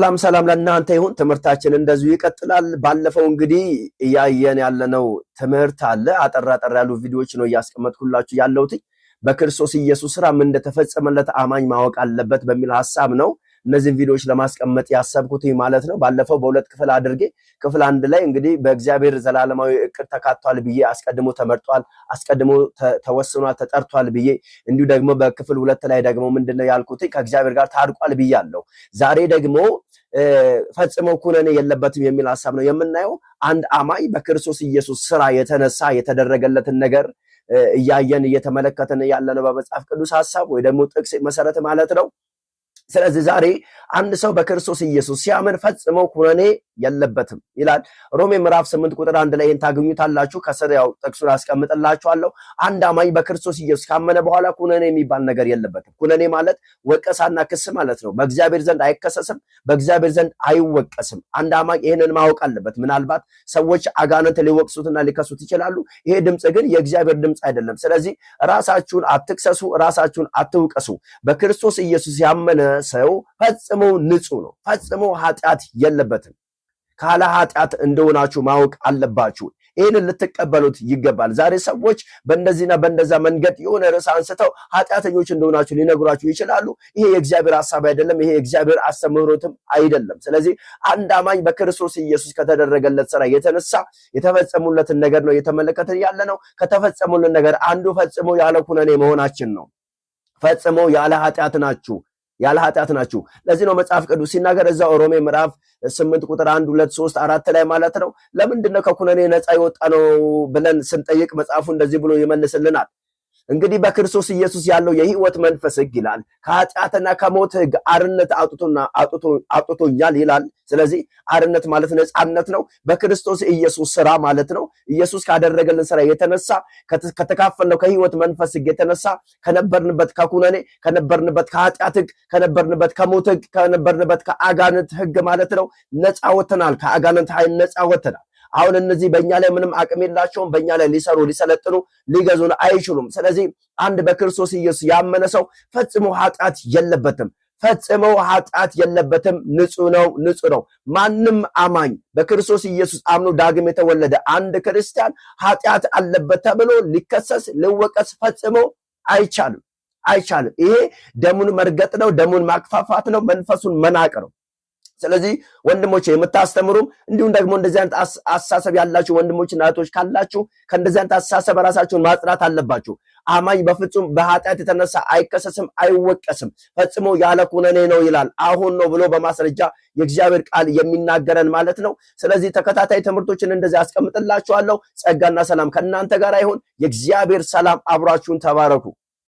ሰላም ሰላም ለእናንተ ይሁን። ትምህርታችን እንደዚሁ ይቀጥላል። ባለፈው እንግዲህ እያየን ያለነው ትምህርት አለ። አጠር አጠር ያሉ ቪዲዮዎች ነው እያስቀመጥኩላችሁ ያለሁት። በክርስቶስ ኢየሱስ ስራ ምን እንደተፈጸመለት አማኝ ማወቅ አለበት በሚል ሐሳብ ነው እነዚህን ቪዲዮዎች ለማስቀመጥ ያሰብኩት ማለት ነው። ባለፈው በሁለት ክፍል አድርጌ ክፍል አንድ ላይ እንግዲህ በእግዚአብሔር ዘላለማዊ እቅድ ተካቷል ብዬ አስቀድሞ ተመርጧል፣ አስቀድሞ ተወስኗል፣ ተጠርቷል ብዬ እንዲሁ ደግሞ በክፍል ሁለት ላይ ደግሞ ምንድነው ያልኩት ከእግዚአብሔር ጋር ታርቋል ብያለሁ። ዛሬ ደግሞ ፈጽሞ ኩነኔ የለበትም የሚል ሐሳብ ነው የምናየው። አንድ አማኝ በክርስቶስ ኢየሱስ ስራ የተነሳ የተደረገለትን ነገር እያየን እየተመለከትን ያለነው በመጽሐፍ ቅዱስ ሐሳብ ወይ ደግሞ ጥቅስ መሰረት ማለት ነው። ስለዚህ ዛሬ አንድ ሰው በክርስቶስ ኢየሱስ ሲያምን ፈጽሞ ኩነኔ የለበትም ይላል። ሮሜ ምዕራፍ 8 ቁጥር 1 ላይ ይሄን ታገኙታላችሁ። ከስር ያው ጥቅሱን አስቀምጥላችኋለሁ። አንድ አማኝ በክርስቶስ ኢየሱስ ካመነ በኋላ ኩነኔ የሚባል ነገር የለበትም። ኩነኔ ማለት ወቀሳና ክስ ማለት ነው። በእግዚአብሔር ዘንድ አይከሰስም፣ በእግዚአብሔር ዘንድ አይወቀስም። አንድ አማኝ ይሄንን ማወቅ አለበት። ምናልባት ሰዎች አጋንንት ሊወቅሱትና ሊከሱት ይችላሉ። ይሄ ድምጽ ግን የእግዚአብሔር ድምጽ አይደለም። ስለዚህ ራሳችሁን አትክሰሱ፣ ራሳችሁን አትውቀሱ። በክርስቶስ ኢየሱስ ያመነ ሰው ፈጽሞ ንጹህ ነው። ፈጽሞ ኃጢአት የለበትም። ካለ ኃጢአት እንደሆናችሁ ማወቅ አለባችሁ። ይህንን ልትቀበሉት ይገባል። ዛሬ ሰዎች በእንደዚህና በእንደዛ መንገድ የሆነ ርዕስ አንስተው ኃጢአተኞች እንደሆናችሁ ሊነግሯችሁ ይችላሉ። ይሄ የእግዚአብሔር ሐሳብ አይደለም። ይሄ የእግዚአብሔር አስተምህሮትም አይደለም። ስለዚህ አንድ አማኝ በክርስቶስ ኢየሱስ ከተደረገለት ስራ የተነሳ የተፈጸሙለትን ነገር ነው እየተመለከትን ያለ ነው። ከተፈጸሙልን ነገር አንዱ ፈጽሞ ያለ ኩነኔ መሆናችን ነው። ፈጽሞ ያለ ኃጢአት ናችሁ ያለ ኃጢአት ናችሁ። ለዚህ ነው መጽሐፍ ቅዱስ ሲናገር እዛው ሮሜ ምዕራፍ 8 ቁጥር 1 2 3 4 ላይ ማለት ነው። ለምንድነው ከኩነኔ ነፃ የወጣ ነው ብለን ስንጠይቅ መጽሐፉ እንደዚህ ብሎ ይመልስልናል። እንግዲህ በክርስቶስ ኢየሱስ ያለው የሕይወት መንፈስ ሕግ ይላል ከኃጢአትና ከሞት ሕግ አርነት አውጥቶኛል ይላል። ስለዚህ አርነት ማለት ነፃነት ነው። በክርስቶስ ኢየሱስ ስራ ማለት ነው። ኢየሱስ ካደረገልን ስራ የተነሳ ከተካፈልነው ከሕይወት መንፈስ ሕግ የተነሳ ከነበርንበት ከኩነኔ፣ ከነበርንበት ከኃጢአት ሕግ፣ ከነበርንበት ከሞት ሕግ፣ ከነበርንበት ከአጋንንት ሕግ ማለት ነው ነፃ ወጥተናል። ከአጋንንት ኃይል ነፃ ወጥተናል። አሁን እነዚህ በእኛ ላይ ምንም አቅም የላቸውም። በእኛ ላይ ሊሰሩ ሊሰለጥኑ ሊገዙን አይችሉም። ስለዚህ አንድ በክርስቶስ ኢየሱስ ያመነ ሰው ፈጽሞ ኃጢአት የለበትም። ፈጽሞ ኃጢአት የለበትም። ንጹህ ነው፣ ንጹህ ነው። ማንም አማኝ በክርስቶስ ኢየሱስ አምኖ ዳግም የተወለደ አንድ ክርስቲያን ኃጢአት አለበት ተብሎ ሊከሰስ ሊወቀስ ፈጽሞ አይቻልም፣ አይቻልም። ይሄ ደሙን መርገጥ ነው፣ ደሙን ማክፋፋት ነው፣ መንፈሱን መናቅ ነው። ስለዚህ ወንድሞቼ የምታስተምሩም እንዲሁም ደግሞ እንደዚህ አይነት አስተሳሰብ ያላችሁ ወንድሞችና እህቶች ካላችሁ ከእንደዚህ አይነት አስተሳሰብ ራሳችሁን ማጽዳት አለባችሁ። አማኝ በፍጹም በኃጢአት የተነሳ አይከሰስም፣ አይወቀስም። ፈጽሞ ያለ ኩነኔ ነው ይላል። አሁን ነው ብሎ በማስረጃ የእግዚአብሔር ቃል የሚናገረን ማለት ነው። ስለዚህ ተከታታይ ትምህርቶችን እንደዚህ አስቀምጥላችኋለሁ። ጸጋና ሰላም ከእናንተ ጋር ይሁን። የእግዚአብሔር ሰላም አብሯችሁን። ተባረኩ።